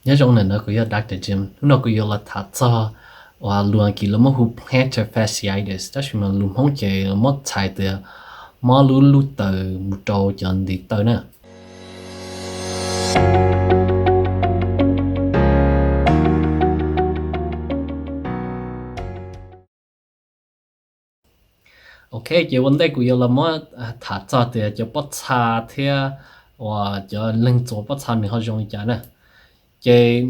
Nyob zoo, ntawm no kuv yog Doctor Jim. Hnub no kuv yuav los tham txog uas lus Askiv lawv muab hu plantar fasciitis, tab sis mas lus Hmoob ces muab txhais tias mob lub lub taws mus rau cov ntiv taw na. Ok, ces ua ntej kuv yuav los muab tham txog tias cov pob txha thiab uas cov leeg txuas pob txha nws ho zoo li cas na. Ces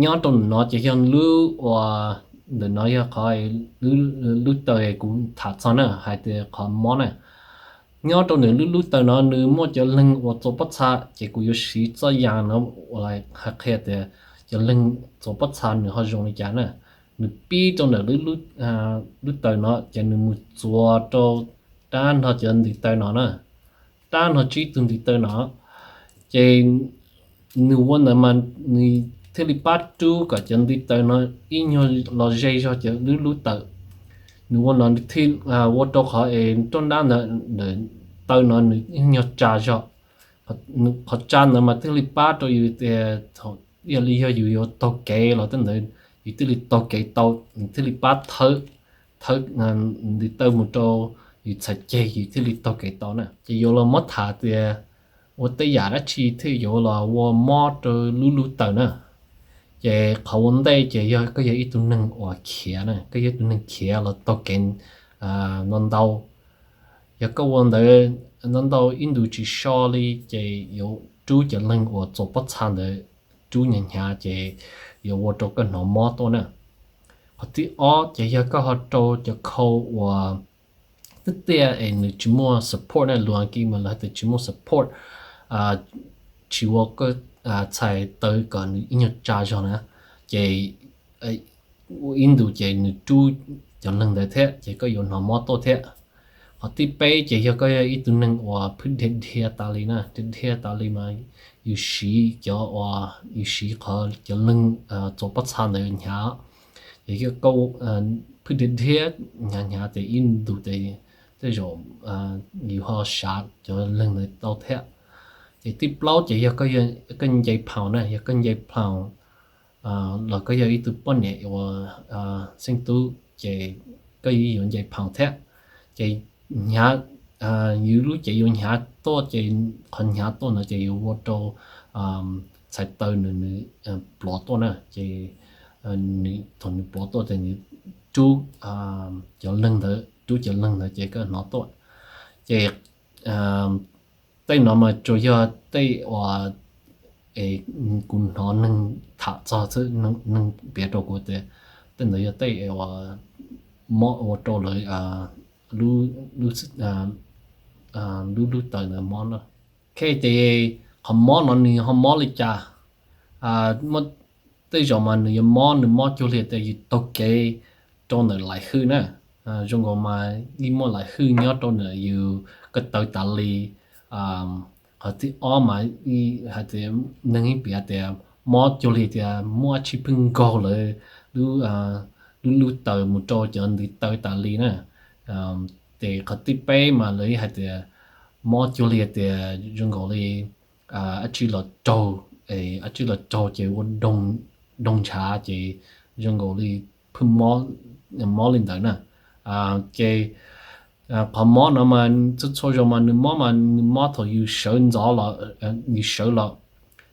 nyob rau ntawm no ces yog lub uas, ntawm no yog qhov lub taw kuv tham txog na, hais tias qhov mob na. Nyob rau ntawm lub lub taw no nws muaj cov leeg uas txuas pob txha, ces kuv yuav siv txoj yas no uas hais qhia tias cov leeg txuas pob txha nws ho zoo li cas na. Nws pib rau ntawm lub taw no ces nws mus txuas rau rab nrho cov ntiv taw no na, rab nrho tsib tug ntiv taw no. Ces nws ua ntawd mas nws thiaj li pab rub kom cov ntiv taw no ib nyuag los ze zog cov lub lub taw. Nws ua no thiaj ua rau qhov es roj nrab ntawd, taw no nws ib nyuag tsa zog. Qhov tsa ntawd mas thiaj li pab rau yus tias thaum ib yam li yog yus yuav taug kev los tej ntawd, yus thiaj li taug kev tau, nws thiaj li pab thawb, thawb ntiv taw mus rau yus txhais ceg, yus thiaj li taug kev tau na. Ces yuav los muab tham tias ua tej yam dab tsi thiaj yuav los ua mob rau lub lub taw na. Ces qhov ua ntej ces yog koj yog ib tug neeg uas khiav na, koj yog ib tug neeg khiav los taug kev ntau ntau. Yog koj ua ntawd ntau ntau ib ntus tsis so li ces yuav rub cov leeg uas txuas pob txha ntawd rub hnyav hnyav ces yuav ua rau koj hnov mob tuaj na. Qhov thib ob ces yog koj ho rau cov khau uas tiaj tiaj es nws tsis muaj support na, lus Askiv mas lawv hais tias tsis muaj support, tsis ua koj txhais taw kom nws ib nyuag tsa zog na, ces ib ntus ces nws rub cov leeg ntawd thiab ces koj yuav hnov mob tuaj thiab. Qhov thib peb ces yog koj yog ib tug neeg uas phwj dhia dhia tas li na, dhia dhia tas li mas yus siv cov uas yus siv qhov cov leeg txuas pob txha ntawd hnyav, ces yog koj phwj dhia dhia hnyav hnyav ces ib ntus ces tej zaum yus ho sav cov leeg ntawd tau thiab. Ces thib plaub ces yog koj nce phaus na, yog koj nce phaus los koj yog ib tug poj niam uas xeeb tub ces koj yuav nce phaus thiab. Ces hnyav, yus lub cev yuav hnyav tuaj ces qhov hnyav tuaj no ces yuav ua rau txhais taw nws nws plov tuaj na, ces thaum nws plov tuaj ces nws rub cov leeg ntawd, rub cov leeg ntawd ces koj hnov tuaj. Ces tej no mas tsuas yog tej uas kuv hnov neeg tham txog xwb, neeg piav rau kuv tias tej ntawd yog tej uas mob ua rau lawv lub lub taw ntawd mob na. Ok, ces qhov mob no nws ho mob li cas? Muaj tej zaum mas nws yuav mob, nws mob cuag li tias yus taug kev rau ntawm laim hwj na. Zoo nkaus mas yeej muaj laim hwj nyob rau ntawm yus ko taw tas li. Qhov thib ob mas hais tias neeg yeej piav tias mob cuag li tias muaj dab tsi pheej nkaug lawv lub lub taw mus rau cov ntiv taw tas li na. Ces qhov thib peb mas lawv hais tias mob cuag li tias zoo nkaus li dab tsi los raug, dab tsi los raug ces ua doog ntshav ces zoo nkaus li pheej mob li ntawd na. Ces qhov mob no mas txhua txhua zaus mas nws mob mas nws mob thaum yus sawv ntxov los, yus sawv los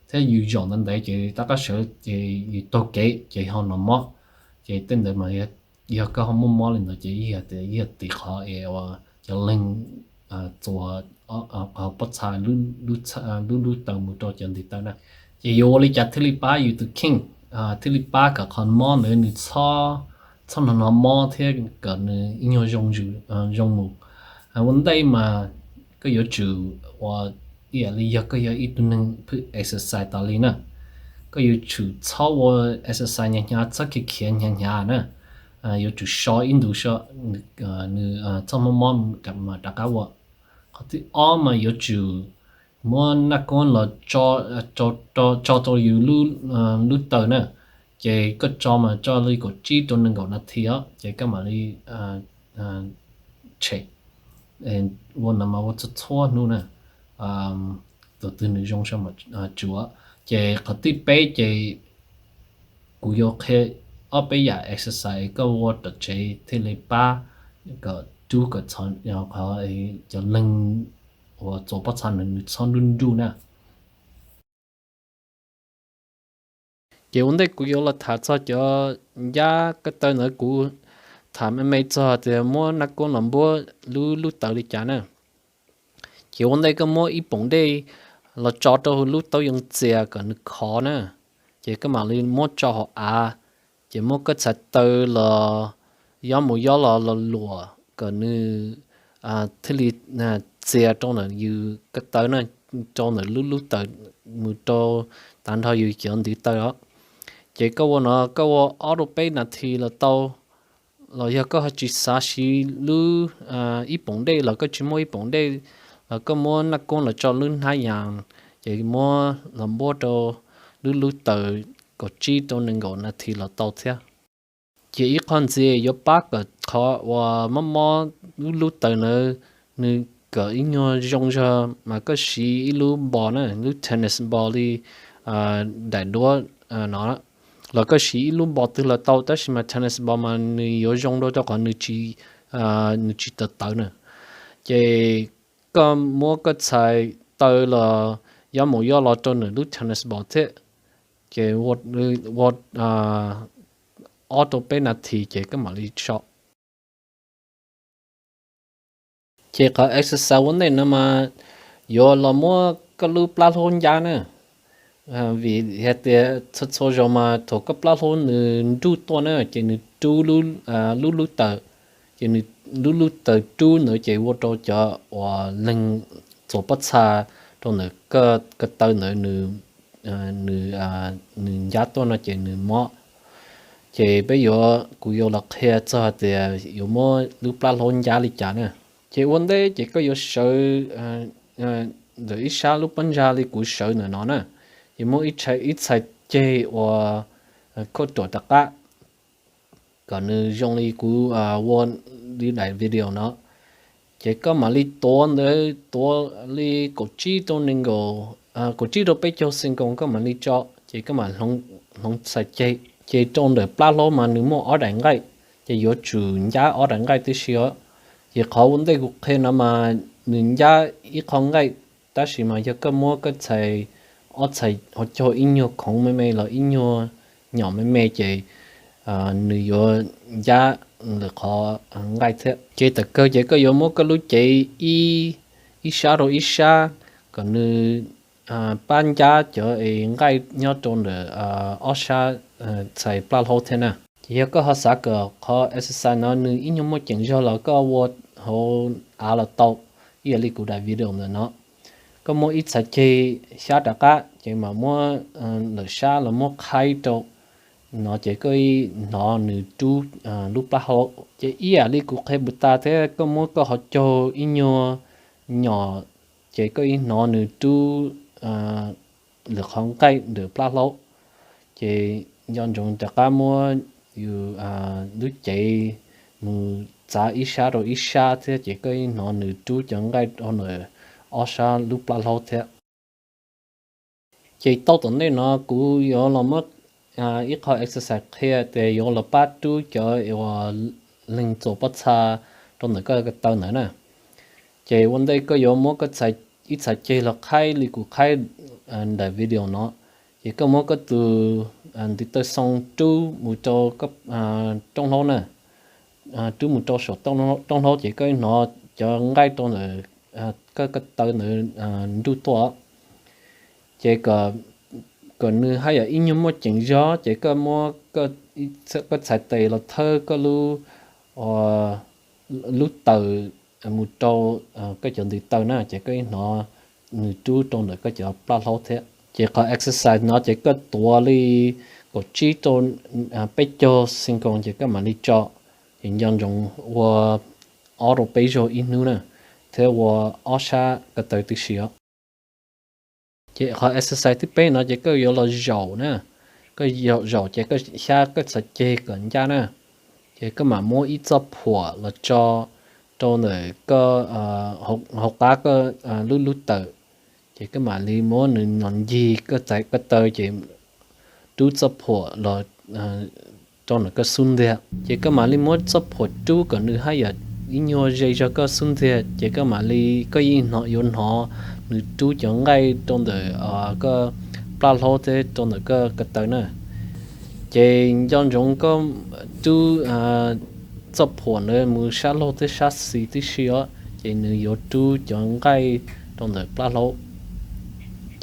thiab yus zaum ntev ntev ces tom qab sawv ces yus taug kev ces ho hnov mob. Ces tej ntawd mas yog koj ho muaj mob li ntawd ces yog tias yog tim qhov es uas cov leeg txuas qhov pob txha lub lub taw mus rau cov ntiv taw na. Ces yuav ua li cas thiaj li pab yus tus kheej, thiaj li pab kom qhov mob ntawd nws txhob hnov hnov mob thiab kom nws ib nyuag zoo mus. Ua ntej mas koj yuav tsum ua ib yam li yog koj yog ib tug neeg phwj exercise tas li na, koj yuav tsum txhob ua exercise hnyav hnyav, txhob khiav khiav hnyav hnyav na. Yuav tsum so ib ntus so, nws txhob mob mob mam rov qab ua. Qhov thib ob mas yuav tsum muab naj koob los tso rau yus lub taw na. Ces koj tso mas tso li kaum tsib rau nees nkaum nas this os, ces koj mam li tshem. Ua no mas ua txhua txhua hnub na, tus twg nws zoo so mas tsuav. Ces qhov thib peb ces Kuv yuav qhia ob peb yam exercise koj ua tom tsev thiaj li pab kom rub kom txhob, qhov cov leeg uas txuas pob txha ntawd nws txhob nruj nruj na. Ces ua ntej kuv yuav los tham txog cov ncab ko taw ntawd, kuv tham me me txog tias muab naj koob los npuab lub lub taws li cas na. Ces ua ntej koj muab ib poom dej los tso rau lub taub yoo txias kom nws khov na, ces koj mam li muab tso hauv av, ces muab koj txhais taw los yob mus yob los los luam kom nws thiaj li txias rau ntawm yus ko taw na, rau ntawm lub lub taws mus rau tag nrho yus cov ntiv taw os. Ces koj ua no koj ua ob rau peb nas this los tau, los yog koj ho tsis xav siv lub ib poom dej los koj tsis muab ib poom dej los koj muab naj koob los tso lub hnab yas, ces muab los npuab rau lub lub taws kaum tsib rau nees nkaum nas this los tau thiab. Ces ib qho ntxiv yuav pab kom qhov uas mob mob lub lub taws ntawd nws kom ib nyuag zoo zog mas koj siv ib lub npo na, lub tennis ball li daim duab no, los koj siv ib lub npo twg los tau, tab sis mas tennis ball mas nws yuav zoo dua rau qhov nws tsis, nws tsis tawv tawv na. Ces koj muab koj txhais taw los yob mus yob los rau nws lub tennis ball thiab, ces ua ob rau peb nas this ces koj mam li so. Ces qhov exercise ua ntej no mas yuav los muab koj lub plab hlaub ncab na, vim hais tias txhua txhua zaus mas thaum koj plab hlaub nws nruj tuaj na ces nws rub lub lub taws, ces nws lub lub taws rub ntawd ces ua rau cov uas leeg txuas pob txha rau ntawm ko taw ntawd nws ncab tuaj no ces nws mob. Ces peb yuav, kuv yuav los qhia txog hais tias yuav muab lub plab hlaub ncab li cas na. Ces ua ntej ces koj yuav sawv ntawm ib sab lub pob ntsa li kuv sawv ntawm no na, ces muab ib txhais ceg uas khuaj ruam rov qab kom nws zoo li kuv ua li daim video no. Ces koj mam li tuav ntawd, tuav li kaum tsib rau nees nkaum, kaum tsib rau peb caug xi nkoos koj mam li tso, ces koj mam hloov txhais ceg. Ces rau ntawm plab hlaub mas nws muaj ob daim nqaij, ces yuav tsum ncab ob daim nqaij tib si os. Ces qhov ua ntej kuv qhia no mas nws ncab ib qho nqaij, tab sis mas yog koj muab koj txhais ob txhais ho cog ib nyuag khoov me me los ib nyuag nyom me me ces nws yuav ncab lwm qhov nqaij thiab. Ces thaum kawg ces koj yuav muab koj lub cev ib sab rau ib sab kom nws pab ncab cov es nqaij nyob rau ntawm ob sab txhais plab hlaub thiab na. Ces yog koj ho xav kom qhov exercise no nws ib nyuag muaj ceem zog los koj ua hauv av los tau, ib yam li kuv daim video ntawm no. Koj muab ib txhais ceg xyab rov qab ces mam muab lwm sab los muab qhaib rau no ces koj hnov nws rub lub plab hlaub. Ces ib yam li kuv qhia puas tas thiab, koj muab koj ho caug ib nyuag nyom ces koj ib hnov nws rub lwm qhov nqaij ntawm plab hlaub. Ces nco ntsoov rov qab muab yus lub cev mus txav ib sab rau ib sab thiab ces koj ib hnov nws rub cov nqaij rau ntawm ob sab lub plab hlaub thiab. Ces tau tom ntej no kuv yuav los muab ib qho exercise qhia tias yuav los pab rub cov uas leeg txuas pob txha rau ntawm koj ko taw ntawd na. Ces ua ntej koj yuav muab koj ib txhais ceg los qhaib li kuv qhaib ntawm video no. Ces koj muab koj tus ntiv taw xoo rub mus rau rooj hlaub na, rub mus rau saum rooj hlaub ces koj hnov cov nqaij rau ntawm koj ko taw ntawd nruj tuaj. Ces kom nws haj yam ib nyuag muaj ceem zog ces koj muab koj txhais tes los thawb koj lub, lub taws mus rau koj cov ntiv taw na ces koj ib hnov nws rub rau ntawm koj cov plab hlaub thiab. Ces qhov exercise no ces koj tuav li kaum tsib rau peb caug xi nkoos ces koj mam li tso. Ces nco ntsoov ua ob rau peb zaug ib hnub na, thiab ua ob sab ko taw tib si os. Ces qhov exercise thib peb no ces koj yuav los zaum na, koj zaum ces koj xyab koj txhais ceg kom ncaj na, ces koj mam muab ib txoj phuam los tso rau ntawm koj hauv qab koj lub lub taws, ces koj mam li muab nws los ncig koj txhais ko taw ces rub txoj phuam los rau ntawm koj xub ntiag. Ces koj mam li muab txoj phuam rub kom nws haj yam ib nyuag ze zog koj xub ntiag, ces koj mam li, koj yeej hnov, yuav hnov nws rub cov nqaij rau ntawm koj plaj hlaub thiab rau ntawm koj ko taw na. Ces nco ntsoov koj rub txoj phuam ntawd mus sab laug thiab sab xis tib si os, ces nws yuav rub cov nqaij rau ntawm plab hlaub.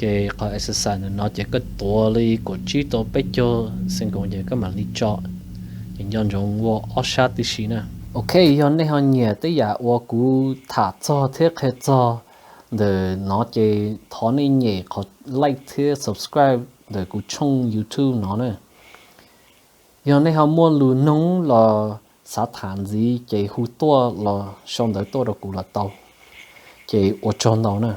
Ces qhov exercise ntawm no ces koj tuav li kaum tsib tau peb caug xees nkaus ces koj mam li tso. Ces nco ntsoov ua ob sab tib si na. Ok, yog nej ho nyiam tej yam uas kuv tham txog thiab qhia txog ntawm no ces thov nej nyem qhov like thiab subscribe ntawm kuv tshooj YouTube no na. Yog nej ho muaj lus noog los xav tham ntxiv ces hu tuaj los sau ntawv tuaj rau kuv los tau. Ces ua tsaug ntau na.